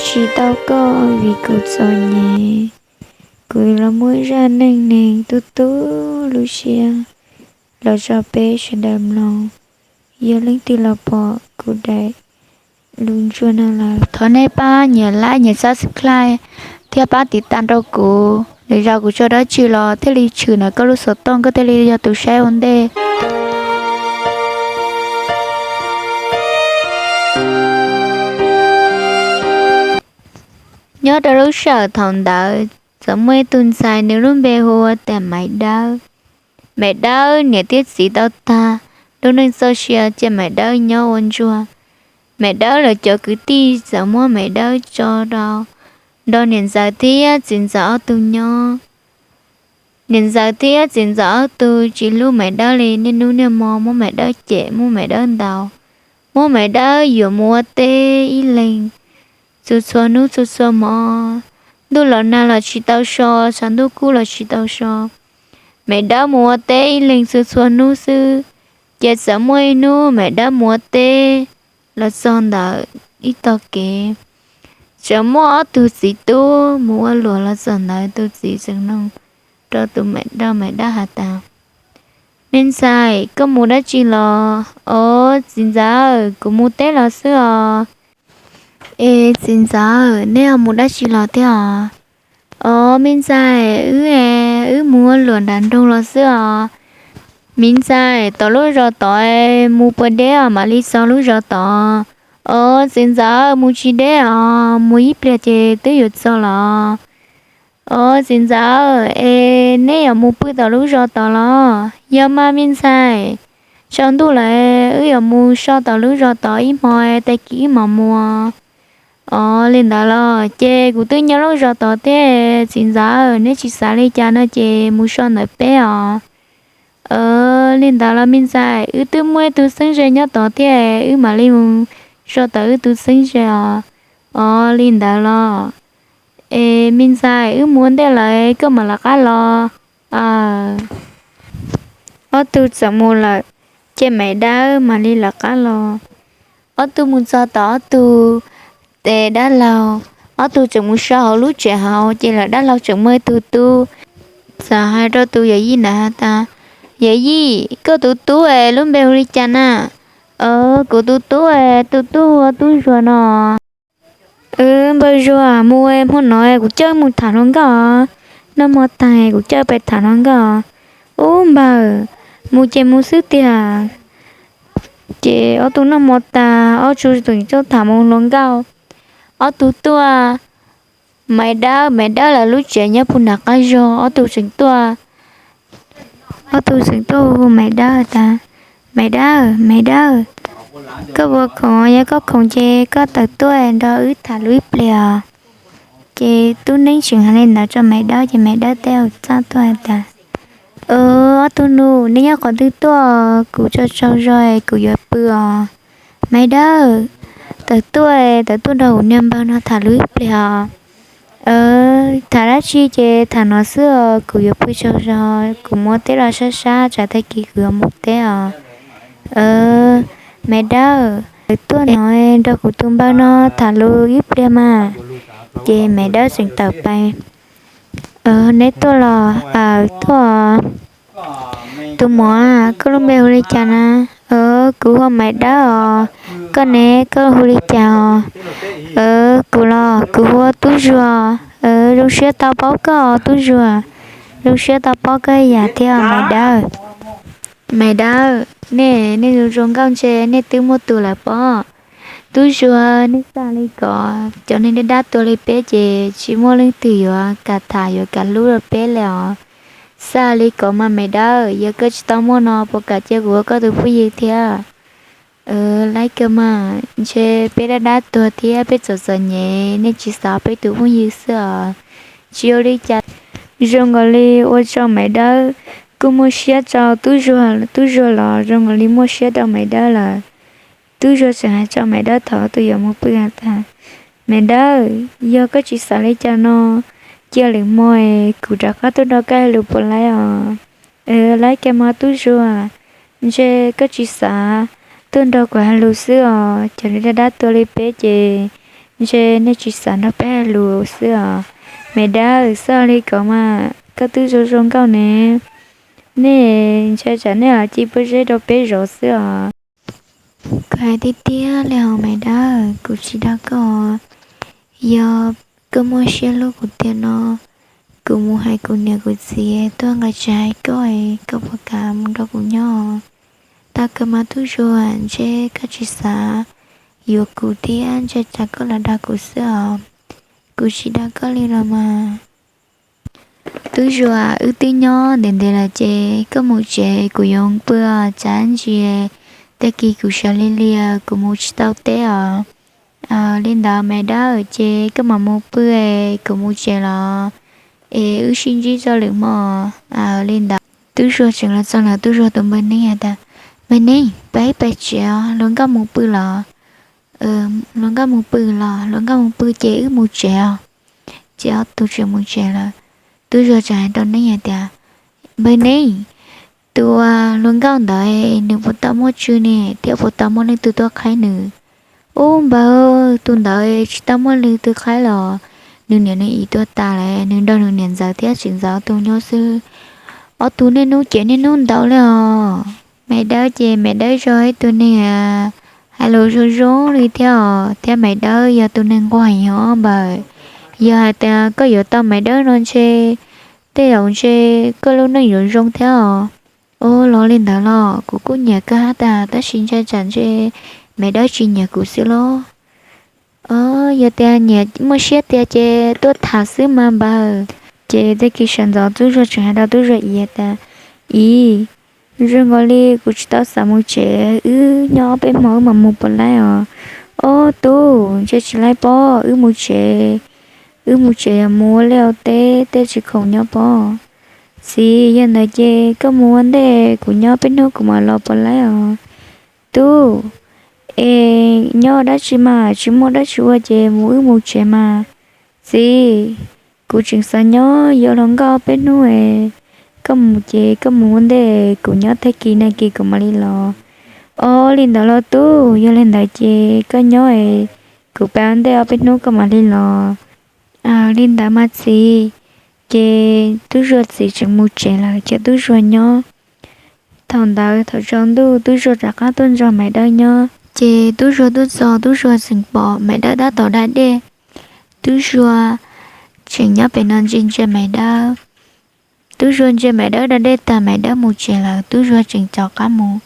Tsis tau koj vim kuv txom nyem, kuv los muaj zaj neej neeg tu tu lub siab los tso peb sawv daws mloog. Yog leej twg los pom kuv daim lus ntsuag no lawm, thov nej pab nyem like, nyem subscribe thiab pab tiv tam rau kuv. Lwm zaus kuv tso dab tsi los thiaj li tshwm ntawm koj lub xov tooj, koj thiaj li yog tus saib ua ntej. Nyob rau lub sij hawm thaum ntawd txawm muaj ib tug ntxhais, nws lub npe hu ua tias Maiv Dawb. Maiv Dawb niam thiab txiv tau tag, lub neej txoj sia cia Maiv Dawb nyob ua ntsuag. Maiv Dawb lawv cov kwv tij txawm muab Maiv Dawb tso rau nrog niam ntxawm thiab txiv ntxawm ob tug nyob. Niam ntxawm thiab txiv ntxawm ob tug tsis hlub Maiv Dawb li, niaj hnub niaj hmo muab Maiv Dawb cem, muab Maiv Dawb ntaus, muab Maiv Dawb yuam mus ua teb ib leeg txhua txhua hnub txhua txhua hmo. Ntuj los nag los tsis tau so, tshav ntuj kub los tsis tau so. Maiv Dawb mus ua teb ib leeg txhua txhua hnub xwb. Ces txawm muaj ib hnub Maiv Dawb mus ua teb los txog ntawm ib tog kev, txawm muaj ob tug txiv tub mus ua luam los txog ntawd. Tus txiv txawm nug rau tus Maiv Dawb, Maiv Dawb has tas, Me ntxhais, koj mus dab tsi los? Os txiv ntxawm, kuv mus teb los xwb os. Es txiv ntxawm, neb ho mus dab tsi los thiab os? Os me ntxhais, wb, wb mus ua luam nram nroog los xwb os. Me ntxhais, tom lub zos tod mus puas deb os mam li txog lub zos tod? Os txiv ntxawm, mus tsis deb os, mus ib pliag ces twb yuav txog los. Os txiv ntxawm, es neb yuav mus pw tom lub zos tod los? Yog mas me ntxhais, tsaus ntuj lawm, wb yuav mus so tom lub zos tod ib hmo, tag kis wb mam mus. Os li ntawd los ces kuv twb nyob lub zos tod thiab txiv ntxawm, neb tsis xav li cas no ces mus so ntawm peb os. Os li ntawd los me ntxhais, wb twb muaj ib tug xeeb ze nyob tod thiab, wb mam li mus so tom wb tus xeeb ze os. Os li ntawd los, es me ntxhais, wb mus ua ntej lawm, koj mam lawv qab los. Ob tug txawm mus lawm, ces Maiv Dawb mam li lawv qab los. Ob tug mus txog tom ob tug tes dab laug, ob tug tseem mus so hauv lub tsev hauv, ces lawv dab laug tseem muaj ib tug tub, txawm hais rau tus yawm yij ntawd has tas, Yawm yij, koj tus tub es lub npe hu li cas na? Os kuv tus tub es tus tub hu ua Tub Zuag no. Npawg Zuag, mus hmo no kuv coj mus tham hluas nkauj os, noj hmo tag kuv coj pais tham hluas nkauj. Ub npawg, mus ces mus xwb tiag. Ces ob tug noj hmo tag, ob tug tseem tuaj tham mus hluas nkauj. Ob tug tuaj, Maiv Dawb, Maiv Dawb lawv lub tsev nyob puag nram qab zog, ob tug tseem tuaj, ob tug tseem tuaj hu Maiv Dawb tas, Maiv Dawb, Maiv Dawb, koj puas khoom? Yog koj khoom ces koj tawm tuaj nrog wb tham lus ib pliag os. Ces Tub Neeb tseem hais li ntawd rau Maiv Dawb ces Maiv Dawb teb hauv txaj tuaj has tas, Ob tug nus, nej nyob qhov twg tuaj? Kuv tsaug tsaug zog kuv yuav pw os. Maiv Dawb, tawm tuaj, tawm tuaj nrog kuv niag npawg no tham lus ib pliag os. Tham dab tsi ces tham no xwb os, kuv yuav pw tsaug zog, kuv mus teb los sab sab, tsam tag kis kuv yuav mus teb os. Maiv Dawb, tawm tuaj no nrog kuv tus npawg no tham lus ib pliag mas. Ces Maiv Dawb tseem tawm pais. Neb tuaj los? Tuaj. Tus muam, koj lub npe hu li cas na? Kuv hu ua Maiv Dawb os. Koj ne, koj hu li cas os? Kuv los kuv hu ua Tub Zuag. Zoo siab tau paub koj os Tub Zuag. Zoo siab tau paub koj ib yam thiab Maiv Dawb. Maiv Dawb, nej, nej zoo zoo nkauj ntshe nej twb muaj tus lawm pob. Tub Zuag, nej xav li ko, cov neeg dab dab tuag li peb ces tsis muaj leej twg yuav kam tham yuav kam hlub rau peb li os. Xav li ko mas Maiv Dawb, yog koj tsis tau muaj no puas kam cia kuv ua koj tus phooj ywg thiab? Laib kawg mas, ntshe peb dab dab tuag thiab peb txom txom nyem, nej tsis xav peb tus phooj ywg xwb os. Tsis ua li cas, zoo nkaus li ua rau Maiv Dawb kuj muaj siab rau Tub Zuag, Tub Zuag los zoo nkaus li muaj siab rau Maiv Dawb lawm. Tub Zuag tseem hais rau Maiv Dawb thaum tus yuav mus pw has tas, Maiv Dawb, yog koj tsis xav li cas no, cia lwm hmo kuv rov qab tuaj nrog koj hais lus puas laib os? Laib kawg mas Tub Zuag, ntshe koj tsis xav tuaj nrog kuv hais lus xwb os. Cov neeg dab dab tuag li peb ces ntshe nej tsis xav nrog peb hais lus xwb os. Maiv Dawb, xwb li ko mas koj twb zoo zoo nkauj ne, nej ntshe tsam nej los cia pob zeb rau peb zov xwb os. Kuv hais tiag tiag li hos Maiv Dawb, kuv tsis dag koj. Yog koj muaj siab hlub kuv tiag no, kuv mus hais kuv niam kuv txiv tuaj nqa tsis hais koj, koj puas kam mus nrog kuv nyob? Tau kawg mas Tub Zuag, ntshe koj tsis xav yuav kuv thiab ntshe tsam koj los dag kuv xwb os. Kuv tsis dag koj li los mas. Tub Zuag, wb twb nyob ntev ntev lawm ces koj mus tsev, kuv yuav pw os, tsam ntsis tag kis kuv sawv lig lig kuv mus tsis tau teb os. Li ntawd Maiv Dawb, ces koj mam mus pw, kuv mus tsev los, es wb sib ntsib txog lwm hmo. Li ntawd Tub Zuag tseem los txog ntawm Tub Zuag tus npawg Neeb hais tias, Npawg Neeb, peb pais tsev os, hluas nkauj mus pw los. Hluas nkauj mus pw los, hluas nkauj mus pw ces wb mus tsev os. Ces ob tug tseem mus tsev lawm. Tub Zuag tseem hais rau Neeb hais tias, Npawg Neeb, tus hluas nkauj ntawd nws puas tau muaj tswv ne, thiab puas tau muaj leej twg tuaj qhaib nws? Ub npawg, tus ntawd tsis tau muaj leej twg qhaib los, nws niam nws txiv tuag tas lawm, nws nrog nws niam ntxawm thiab txiv ntxawm ob tug nyob xwb. Ob tug niaj hnub ces niaj hnub ntaus li os. Maiv Dawb ces Maiv Dawb yog ib tug neeg hais lus zoo zoo li thiab os, thiab Maiv Dawb yog tus neeg nquag heev npawg. Yog hais tias koj yuav tau Maiv Dawb no ntshe tej zaum ntshe koj lub neej yuav zoo thiab os. Ua los li ntawd los kuv kuj nyiam kawg hab tas, tab sis ntshai tsam ntshe Maiv Dawb tsis nyiam kuv xwb los. Yog tias nyiam muaj siab tiag ces tuaj tham xwb mas npawg. Ces tag kis sawv ntxov Tub Zuag tseem hais rau Tub Zuag txiv tias, Txiv, zoo nkaus li kuv tsis tau xav mus tsev, wb nyob peb hmo wb mam mus puas laib os? Ob tug, ntshe tsis laib pob, wb mus tsev, wb mus tsev yog mus ua liaj ua teb, tej tsis khoom nyob pob. Txiv, yog ntawd ces koj mus ua ntej, kuv nyob peb hnub kuv mam los puas laib os? Tub, es nyob dab tsi mas tsis muaj dab tsi ua ces mus wb mus tsev mas. Txiv, kuv tseem xav nyob yuav hluas nkauj peb hnub es, koj mus ces koj mus ua ntej, kuv nyob tag kis nag kis kuv mam li los. Ob, li ntawd los Tub, yog li ntawd ces koj nyob es, kuv pab ua ntej ob peb hnub koj mam li los. Li ntawd mas txiv. Ces Tub Zuag txiv tseem mus tsev lawm ces Tub Zuag nyob. Thaum ntawd thaum tsaus ntuj Tub Zuag rov qab tuaj nrog Maiv Dawb nyob ces Tub Zuag tuaj txog Tub Zuag tseem pom Maiv Dawb tab tom da dej. Tub Zuag tseem nyob pem no ntsia ntsia Maiv Dawb. Tub Zuag ntsia Maiv Dawb da dej tag Maiv Dawb mus tsev lawm Tub Zuag tseem rov qab mus.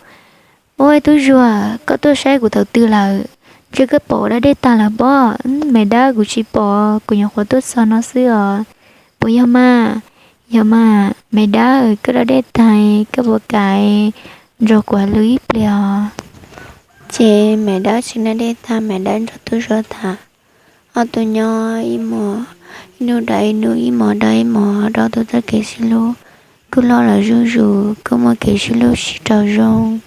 Ua, Tub Zuag, koj tuaj saib kuv thaum twg lawm? Ntshe koj pom da dej tag lawm pob. Maiv Dawb, kuv tsis pom, kuv nyuam qhuav tuaj txog no xwb os. Puas yog mas? Yog mas Maiv Dawb, koj da dej tag koj puas kam nrog kuv hais lus ib pliag os? Ces Maiv Dawb tseem da dej tag Maiv Dawb nrog Tub Zuag tham. Ob tug nyob ib hmos, ib hnub da ib hnub, ib hmos da ib hmos, ob tug txoj kev sib hlub kuj loj lawm zuj zus, kuj muaj kev sib hlub sib raug zoo.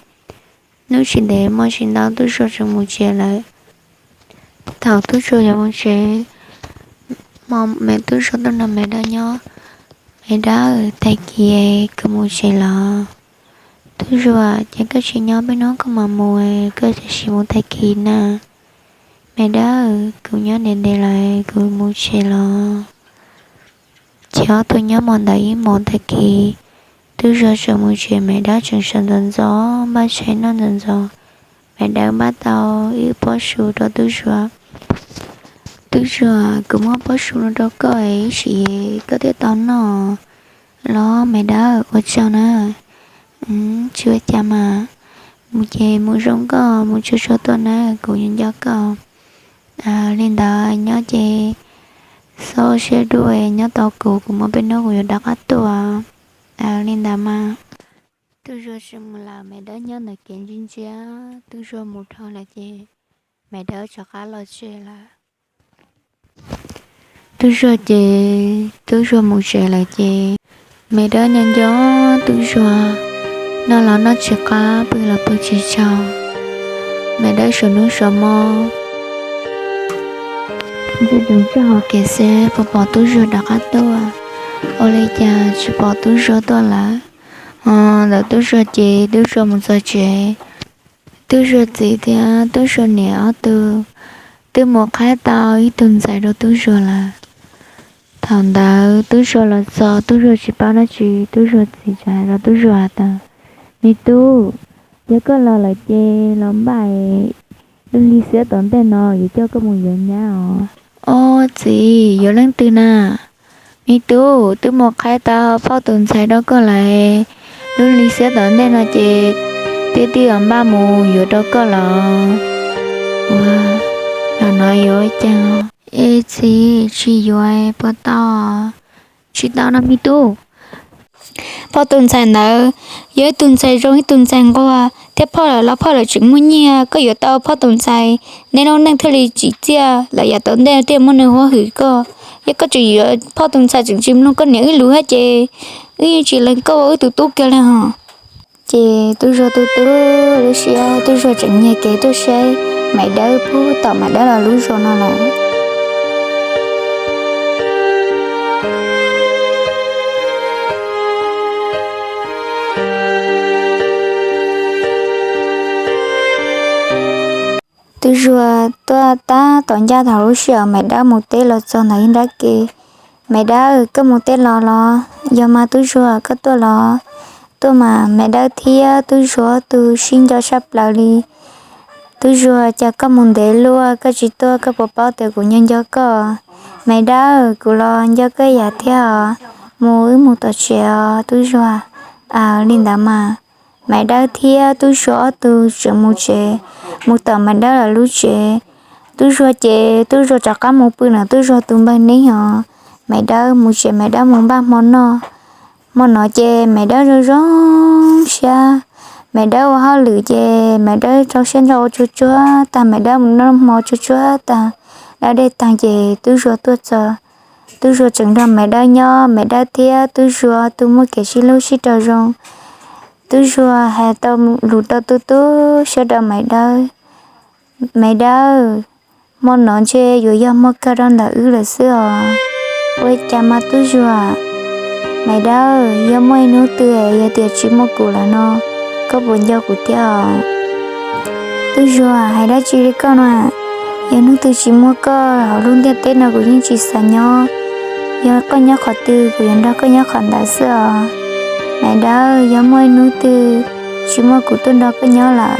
Hnub tsis ntev muaj tsis ntau Tub Zuag tseem mus tsev lawm. Thaum Tub Zuag yuav mus tsev, hmo me Tub Zuag tuaj nrog Maiv Dawb nyob. Maiv Dawb, tag kis kuv mus tsev los. Tub Zuag, ces koj tsis nyob peb hnub koj mam mus, koj tam sim mus tag kis na. Maiv Dawb, kuv nyob ntev ntev lawm kuv mus tsev los. Ces ob tug nyob hmo ntawd ib hmos tag kis, Tub Zuag tseem mus tsev Maiv Dawb tseem sawv ntxov ntxov npaj tshais noj ntxov ntxov. Maiv Dawb npaj tau ib pob su rau Tub Zuag. Tub Zuag, kuv muab pob su no rau koj ib sim koj thiaj tau noj los Maiv Dawb, ua tsaug na. Tsis ua cas mas, mus ces mus zoo koj, mus tsuag tsuag tuaj na, kuv nco nco koj. Li ntawd nyob ces txhob ua siab dua, nyob tos kuv, kuv muaj peb hnub kuv yuav rov qab tuaj. Li ntawd mas Tub Zuag tseem mus lawm, Maiv Dawb nyob ntawm kev ntsia ntsia, Tub Zuag mus dhau lawm ces Maiv Dawb rov qab los tsev lawm. Tub Zuag ces Tub Zuag mus tsev lawm ces Maiv Dawb nyob nco Tub Zuag, noj los noj tsis qab, pw los pw tsis tsaug. Maiv Dawb saum nruab saum mo, ntsia rau sab hauv kev xwb puas pom Tub Zuag rov qab tuaj. Ua li cas tsis pom Tub Zuag tuaj lawm. Ntawm Tub Zuag ces Tub Zuag mus txog tsev, Tub Zuag txiv thiab Tub Zuag niam ob tug twb mus qhaib tau ib tug ntxhais rau Tub Zuag lawm. Thaum ntawd Tub Zuag los txog, Tub Zuag tsis paub dab tsi, Tub Zuag txiv txawm hais rau Tub Zuag hais tias, Me tub, yog koj los lawm ces los npaj lub hli xiab tom ntej no, yuav coj koj mus yuav nyab os. Ob txiv, yuav leej twg na? Me tub, twb mus qhaib tau phauj tus ntxhais rau koj lawm. Lub hli xiab tom ntej no ces twb twb yuav npaj mus yuav rau koj los. Ua, los no yuav ua cas? Es txiv, tsis yuav puas tau? Tsis tau no me tub. Phauj tus ntxhais ntawd yog ib tug ntxhais zoo, ib tug ntxhais nquag thiab, phauj lawm los phauj lawm tseem muaj nyiaj, koj yuav tau phauj tus ntxhais, neb lub neej thiaj li tsim txiaj lawm yav tom ntej thiaj muaj neeg hwm koj. Yog koj tseem yuav phauj tus ntxhais tseem tsis mloog koj niam wb lus thiab ces wb yeej tsis lees koj ua wb tus tub kiag li hos. Ces Tub Zuag tu tu lub siab, Tub Zuag tseem nyiag kev tuaj saib Maiv Dawb puag tom Maiv Dawb lawv lub zos no lawm. Tub Zuag tuaj tab tom ncaj thaum lub sij hawm Maiv Dawb mus teb los txog ntawm ib nrab ke. Maiv Dawb, koj mus teb los los? Yog mas Tub Zuag, koj tuaj los? Tuaj mas. Maiv Dawb thiab Tub Zuag ob tug sib nco saj plaws li. Tub Zuag, cas koj mus ntev luaj koj tsis tuaj, koj puas paub tias kuv nco nco koj? Maiv Dawb, kuv los nco koj ib yam thiab os. Mus, wb mus tom tsev os Tub Zuag. Aws, li ntawd mas. Maiv Dawb thiab Tub Zuag ob tug tseem mus tsev, mus tom Maiv Dawb lawv lub tsev. Tub Zuag ces Tub Zuag rov qab mus pw ntawm Tub Zuag tus npawg Neeb os. Maiv Dawb mus tsev, Maiv Dawb mus npaj hmo noj. Hmo no ces Maiv Dawb zoo zoo siab. Maiv Dawb ua hauj lwm ces Maiv Dawb rau siab ntso ua tsuag tsuag tag, Maiv Dawb mus noj hmo tsuag tsuag tag, da dej tag ces Tub Zuag tuaj txog. Tub Zuag tseem nrog Maiv Dawb nyob, Maiv Dawb thiab Tub Zuag ob tug muaj kev sib hlub sib raug zoo. Tub Zuag hais tau lus rau tu tu siab rau Maiv Dawb. Maiv Dawb, hmo no ntshe yuav yog hmo kawg rau ntawm wb lawm xwb os. Ua li cas mas Tub Zuag? Maiv Dawb, yog muaj ib hnub twg yog tias tsis muaj kuv lawm no, koj puas nco kuv thiab os? Tub Zuag, hais dab tsi li koj no? Yog hnub twg tsis muaj koj hauv lub ntiaj teb no kuv yeej tsis xav nyob. Yog koj nyob qhov twg kuv yuav nrog koj nyob qhov ntawd xwb os. Maiv Dawb, yog muaj ib hnub twg tsis muaj kuv tuaj nrog koj nyob lawm,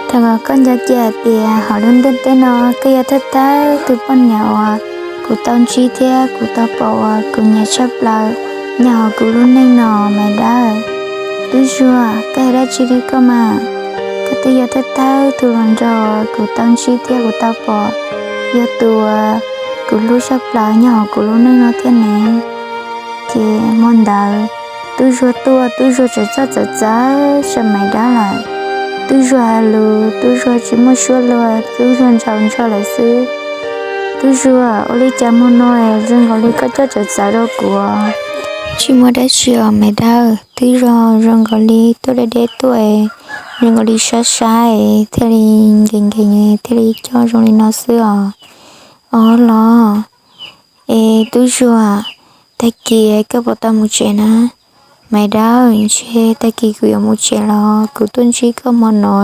thov kom koj nco cia hais tias hauv lub ntiaj teb no koj yog thawj thawj tug poj niam uas kuv tau ntsib thiab kuv tau pom uas kuv nyiam tshaj plaws nyob hauv kuv lub neej no, Maiv Dawb. Tub Zuag, koj hais dab tsi li koj mas? Koj twb yog thawj thawj tug hluas nraug kuv tau ntsib thiab kuv tau pom, yog tus uas kuv hlub tshaj plaws nyob hauv kuv lub neej no thiab ne. Ces hmo ntawd Tub Zuag tuaj, Tub Zuag tseem txawj txawv txawv saib Maiv Dawb lawm. Tub Zuag hais lus, Tub Zuag tsis muaj suab luag, Tub Zuag ntshaus ntsho lawm xwb. Tub Zuag, ua li cas hmo no es zoo nkaus li koj coj txawv txawv rau kuv? Tsis muaj dab tsi os Maiv Dawb, twb zoo nkaus li tuaj deb deb tuaj, zoo nkaus li sab sab thiaj li nkees nkees thiaj li coj zoo li no xwb os. Os los, es Tub Zuag, tag kis koj puas tau mus tsev na? Maiv Dawb, ntshe tag kis kuv yuav mus tsev los kuv tuaj ntsib koj hmo no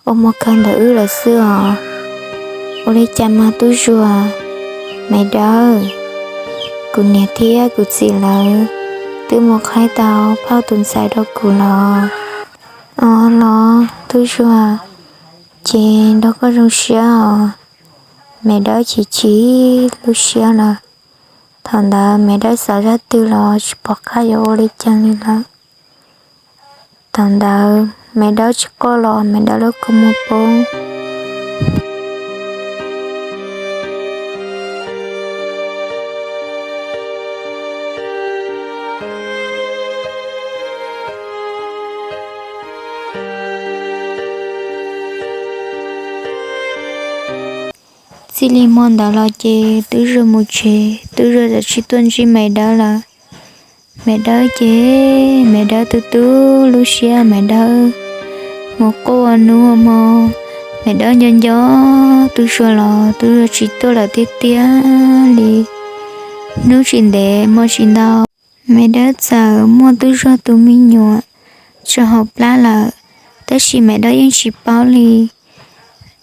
ua hmo kawg ntawm wb lawm xwb os. Ua li cas mas Tub Zuag? Maiv Dawb, kuv niam thiab kuv txiv lawv twb mus qhaib tau phauj tus ntxhais rau kuv los. Os los Tub Zuag, ces nrog koj zoo siab os. Maiv Dawb chim chim lub siab lawm. Thaum ntawd Maiv Dawb xav zaj twg los tsis pom qab yuav ua li cas li lawm. Thaum ntawd Maiv Dawb tsis quaj los Maiv Dawb lub kua muag poob. Txij li hmo ntawd los ces Tub Zuag mus tsev, Tub Zuag txawm tsis tuaj ntsib Maiv Dawb lawm. Maiv Dawb ces Maiv Dawb tu tu lub siab, Maiv Dawb mus quaj ua hnub ua hmo. Maiv Dawb nco nco Tub Zuag los Tub Zuag tsis tuaj lawm tiag tiag li. Hnub tsis ntev hmo tsis ntau, Maiv Dawb txawm muaj Tub Zuag tus me nyuam tso hauv plab lawm. Tab sis Maiv Dawb yeej tsis paub li.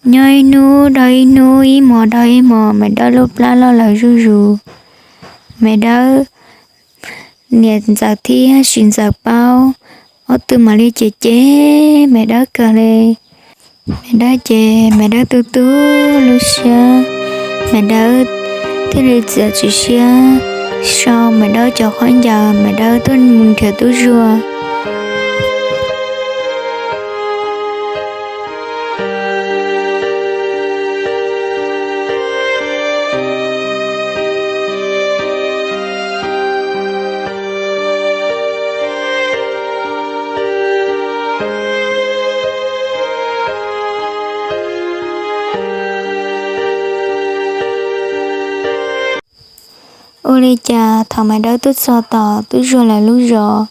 Nyob ib hnub dhau ib hnub, ib hmo dhau ib hmo, Maiv Dawb lub plab loj lawm zuj zus. Maiv Dawb niam ntxawm thiab txiv ntxawm paub, ob tug mam li cem cem Maiv Dawb kawg li. Maiv Dawb ces Maiv Dawb tu tu lub siab, Maiv Dawb thiaj li txiav txim siab sau Maiv Dawb cov khaub ncaws, Maiv Dawb tuaj mus nrhiav Tub Zuag. Ua li cas thaum Maiv Dawb tuaj txog tom Tub Zuag lawv lub zos,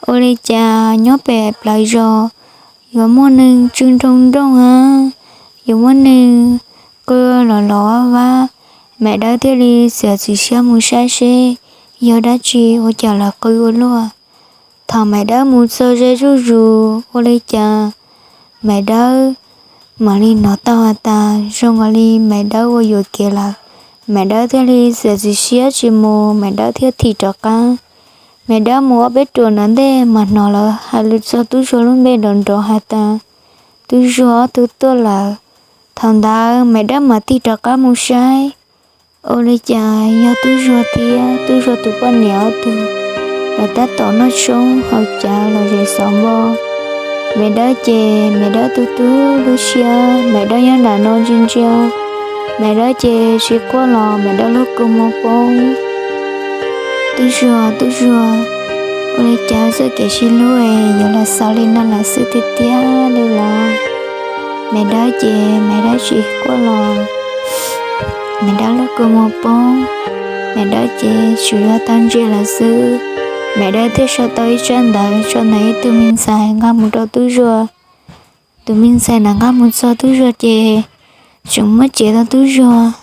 ua li cas nyob pem plawv zos yuav muaj neeg tsw nroo nrooj a, yuav muaj neeg qw los los vab. Maiv Dawb thiaj li txiav txim siab mus saib seb yog dab tsi ua cas lawv qw ua luaj. Thaum Maiv Dawb mus txog ze zuj zus, ua li cas Maiv Dawb mam li hnov tau has tas zoo nkaus li Maiv Dawb ua yuam kev lawm. Maiv Dawb thiaj li txiav txim siab tsis mus, Maiv Dawb thiaj thim rov qab. Maiv Dawb mus ob peb ruam nram ntej mas hnov lawv hais lus txog Tub Zuag lub npe nrov nrov has tas, Tub Zuag ob tug tuaj lawm. Thaum ntawd Maiv Dawb mam tig rov qab mus saib, ua li cas yog Tub Zuag thiab Tub Zuag tus poj niam ob tug, lawv tab tom noj tshoob haus cav los zes xov npo. Maiv Dawb ces Maiv Dawb tu tu lub siab, Maiv Dawb nyob nram no ntsia ntsia, Maiv Dawb ces tsis quaj los Maiv Dawb lub kua muag poob. Tub Zuag, Tub Zuag, ua li cas txoj kev sib hlub yuav los xaus li no lawm xwb tiag tiag li los? Maiv Dawb ces Maiv Dawb tsis quaj los, Maiv Dawb lub kua muag poob, Maiv Dawb ces tsuas yog tau ntsia lawm xwb. Maiv Dawb thiaj sau tau ib tsab ntawv tso ntawm ib tug me ntxhais nqa mus rau Tub Zuag. Tus me ntxhais ntawd nqa mus txog Tub Zuag ces tseem muab cev tau Tub Zuag.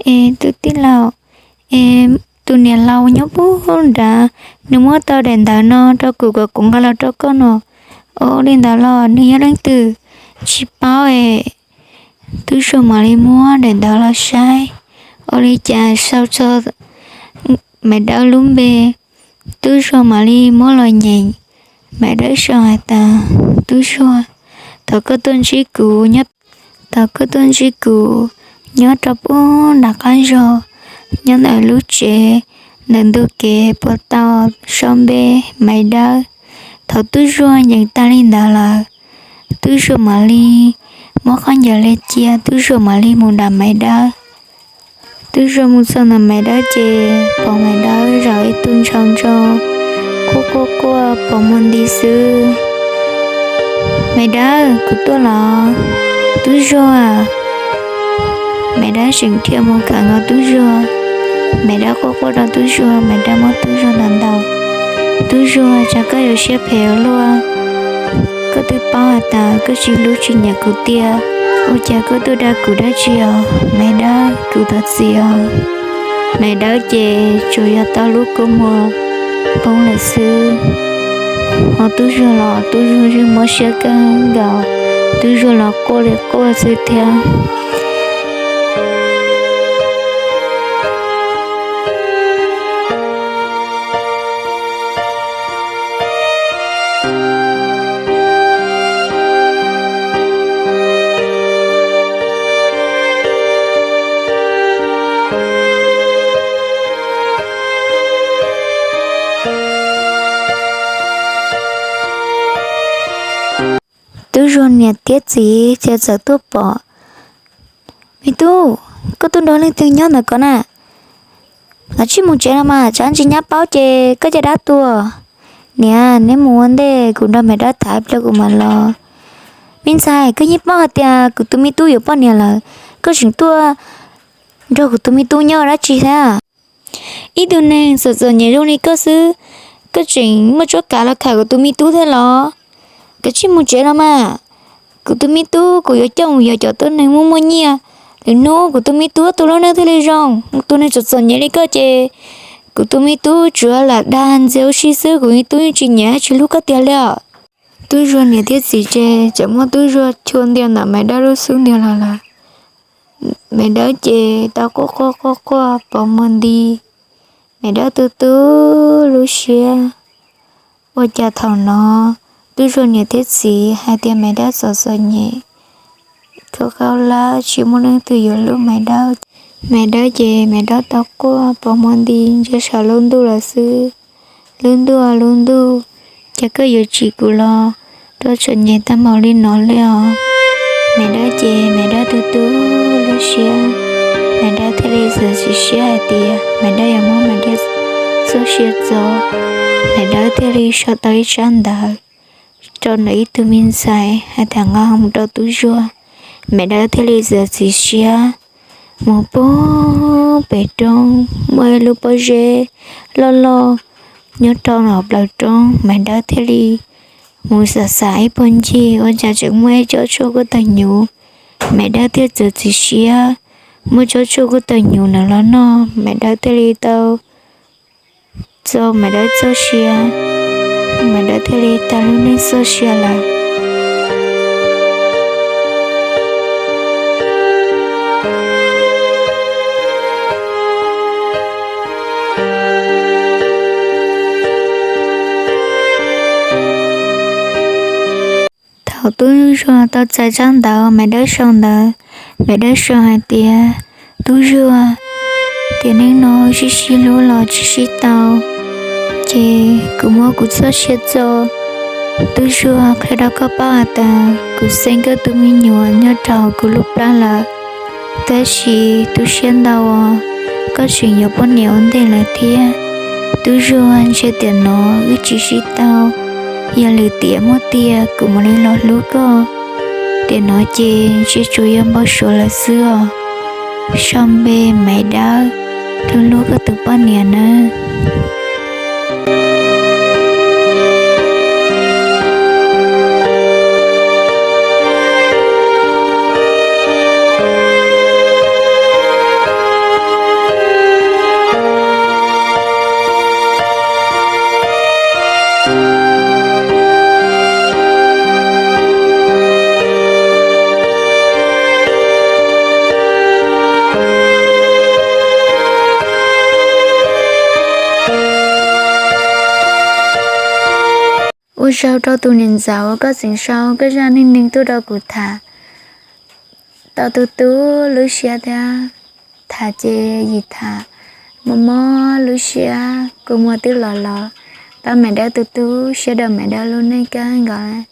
Es tus tij laug, es tus niam laus nyob puag nrad, nws muab tau daim ntawv no rau kuv kom kuv nqa los rau koj no. Ua li ntawd los nws yog leej twg? Tsis paub es. Tub Zuag mam li muab daim ntawv los saib, ua li cas sau txog Maiv Dawb lub npe. Tub Zuag mam li muab los nyeem, Maiv Dawb sau hais tas, Tub Zuag, thaum koj tuaj ntsib kuv nyob, thaum koj tuaj ntsib kuv nyob rau puag nram qab zog, nyob ntawm lub tsev, ntawm ntug kev puas tau sau npe Maiv Dawb. Thaum Tub Zuag nyeem tag li ntawd lawm, Tub Zuag mam li muab khaub ncaws li cia, Tub Zuag mam li mus nram Maiv Dawb. Tub Zuag mus txog ntawm Maiv Dawb ces pom Maiv Dawb zaum ib tug ntshaus ntso, quaj quaj quaj pos muag nti xwb. Maiv Dawb, kuv tuaj los. Tub Zuag. Maiv Dawb tseem dhia mus khawm nkaus Tub Zuag. Maiv Dawb quaj quaj rau Tub Zuag, Maiv Dawb muab Tub Zuag ntaus ntaus. Tub Zuag, cas koj yuav siab phem ua luaj? Koj twb paub has tas koj tsis hlub tsis nyiam kuv tiag, ua cas koj tuaj dag kuv dab tsi os? Maiv Dawb, kuv thov txim os. Maiv Dawb ces tsuas yog tau lub kua muag poob lawm xwb. Ho Tub Zuag los Tub Zuag yeej mob siab kawg nkaus, Tub Zuag los quaj li quaj xwb thiab. Tub Zuag niam thiab txiv ces txawm tuaj pom. Me tub, koj tuaj nrog leej twg nyob ntawm ko na? Los tsij mus tsev los mas, tsam ntsis nyab paub ces koj caj dab tuag. Niam, neb mus ua ntej, kuv nrog Maiv Dawb tham ib pliag kuv mam los. Me ntxhais, koj yeej paub hais tias kuv tus me tub yuav poj niam lawm, koj tseem tuaj nrog kuv tus me tub nyob ua dab tsi thiab? Ib tug neeg txom txom nyem zoo li koj xwb, koj tseem muaj tsuab kav los khawm kuv tus me tub thiab los? Kav tsij mus tsev los mas. Kuv tus me tub kuv yuav coj mus yog cov tub neeg muaj muaj nyiaj. Lwm hnub kuv tus me tub tus lub neej thiaj li zoo. Tus neeg txom txom nyem li koj ces kuv tus me tub tsuas lam dag ntxias ua si xwb, kuv me tub yeej tsis nyiam tsis hlub koj tiag li os. Tub Zuag niam thiab txiv ces tseem muab Tub Zuag chua ntiag ntawm Maiv Dawb lub xub ntiag los lawm. Maiv Dawb ces tau quaj quaj quaj quaj pos muag nti. Maiv Dawb tu tu lub siab. Ua cas thaum no Tub Zuag niam thiab txiv hais tias Maiv Dawb txom txom nyem, khaub khaub hlab tsis muaj leej twg yuav hlub Maiv Dawb. Maiv Dawb ces Maiv Dawb tau quaj pos muag nti ntsia saum lub ntuj los xwb. Lub ntuj, lub ntuj, cas koj yuav tsim kuv los rau txom nyem tag npaum li no li os? Maiv Dawb ces Maiv Dawb tu tu lub siab. Maiv Dawb thiaj li txiav txim siab hais tias Maiv Dawb yuav muab Maiv Dawb txoj sia txo. Maiv Dawb thiaj li sau tau ib tsab ntawv rau ntawm ib tug me ntxhais hais tias nqa mus rau Tub Zuag. Maiv Dawb thiaj li txiav txim siab mus pug pem roob, muaj ib lub pob zeb loj loj nyob rau hauv plawv roob. Maiv Dawb thiaj li mus xam xam ib puag ncig ua cas tseem muaj ib tsob tshuaj kuj tawg hnyuv. Maiv Dawb thiaj txiav txim siab muab tsob tshuaj kuj tawg hnyuv ntawd los noj. Maiv Dawb thiaj li tau txo Maiv Dawb txoj sia, Maiv Dawb thiaj li tag lub neej txoj sia lawm. Thaum Tub Zuag tau txais tsab ntawv Maiv Dawb sau ntawd, Maiv Dawb sau hais tias, Tub Zuag, tiam neej no sib sib hlub los tsis sib tau, ces kuv muab kuv txoj sia txo. Tub Zuag, qhia rau koj paub hais tias kuv xeeb koj tus me nyuam nyob rau kuv lub plab lawm, tab sis tu siab ntau os, koj tseem yuav poj niam ua ntej lawm thiab. Tub Zuag, ntshe tiam no wb tsis sib tau, yog lwm tiam muaj tiag kuv mam li los hlub koj. Tiam no ces ntshe tsuas yog npau suav lawm xwb os. Sau npe Maiv Dawb, hlub hlub koj tus poj niam nawb. Ua tsaug rau tus niam ntxawm uas koj tseem sau koj zaj neej neeg tuaj rau kuv tham. Tau tu tu lub siab thiab, tham ces yim tham, mob mob lub siab, kua muag twb los los, pab Maiv Dawb tu tu siab rau Maiv Dawb lub neej kawg nkaus.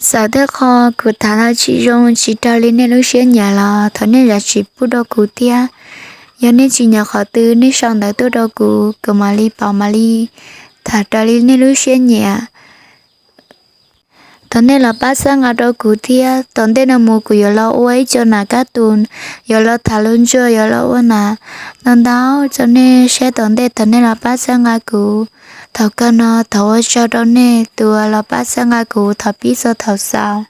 Txawm tej qho kuv tham los tsis zoo tsis raws li nej lub siab nyiam los thov nej zam txim pub rau kuv thiab. Yog nej tsis nyiam qhov twg nej sau ntawv tuaj rau kuv, kuv mam li pauv mam li tham raws li nej lub siab nyiam. Thov nej los pab txhawb nqa rau kuv thiab, tom ntej no mus kuv yuav los ua ib co nam kab tus, yuav los tham lus ntsuag, yuav los ua nam ntau ntau rau nej saib tom ntej. Thov nej los pab txhawb nqa kuv. Thaum kawg no thov ua tsaug rau nej tus uas los pab txhawb nqa kuv thaum pib txog thaum xaus.